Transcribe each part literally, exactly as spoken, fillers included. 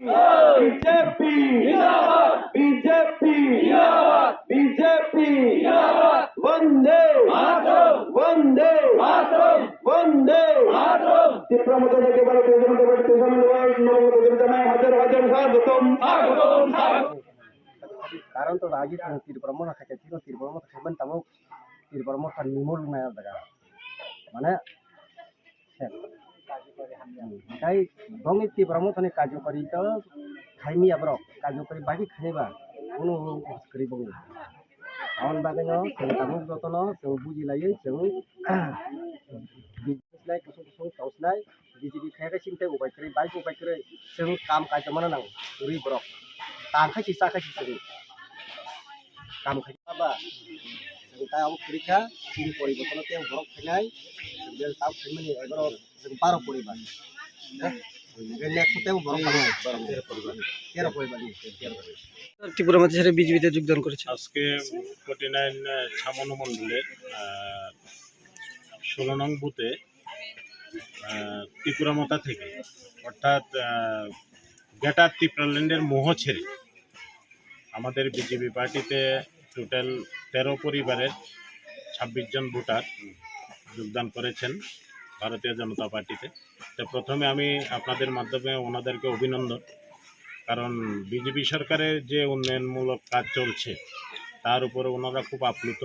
বিজেপি জিন্দাবাদ। বিজেপি জিন্দাবাদ। বিজেপি জিন্দাবাদ। বন্দে মাতরম। বন্দে মাতরম। বন্দে মাতরম। ত্রিপুরা মথা থেকে ভারতীয় জনতা পার্টি সমন্বয় নবগঠিত জানাই হাজার হাজার স্বাগতম। স্বাগতম, স্বাগতম। কারণ তো আগে তো ত্রিপুরা মথা খাইতে ছিল, ত্রিপুরা মথা খাইবেন তামো ত্রিপুরা মথা নিমল নায়া জায়গা। মানে, Tei bongni Tipra Mothani kajokari to khaimya borok, kajokari bagwi khainaiba, kunu kwrwi bongni. Aboni bagwino chwng tabuk jotono chwng bujilaiwi chwng business lai kusung kusung tongsinai, B J P khaikhe sini tei upai kwrwi, bai upai kwrwi chwng kam kaisa mana nang kwrwi borok. Tang khai si cha khai si chwng. Kam khai ba. Chwng tai abo kwrwi kha, chini poribortono tei borok phainai, chwng bel tam phaimani, egaroh chwng baro poribar. Eh, next tei borok phainai, tero poribar ni, tero poribar. Tripura মথা ছেড়ে বিজেপিতে যোগদান করেছে। আজকে forty nine Chhamanu মণ্ডলের আহ, ষোলো নং বুথে আহ, ত্রিপুরা মথা থেকে, অর্থাৎ আহ, গ্রেটার ত্রিপুরাল্যান্ডের মোহ ছেড়ে আমাদের বিজেপি পার্টিতে টোটাল তেরো পরিবারের ছাব্বিশ জন ভোটার যোগদান করেছেন ভারতীয় জনতা পার্টিতে। তো প্রথমে আমি আপনাদের মাধ্যমে ওনাদেরকে অভিনন্দন, কারণ বিজেপি সরকারের যে উন্নয়নমূলক কাজ চলছে তার উপরে ওনারা খুব আপ্লুত।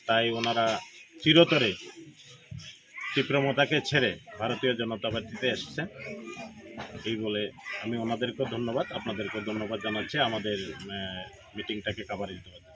তাই ওনারা চিরতরে তীব্র মতাকে ছেড়ে ভারতীয় জনতা পার্টিতে এসেছেন। এই বলে আমি ওনাদেরকেও ধন্যবাদ, আপনাদেরকেও ধন্যবাদ জানাচ্ছি আমাদের মিটিংটাকে কাভারেজ দেওয়ার জন্য।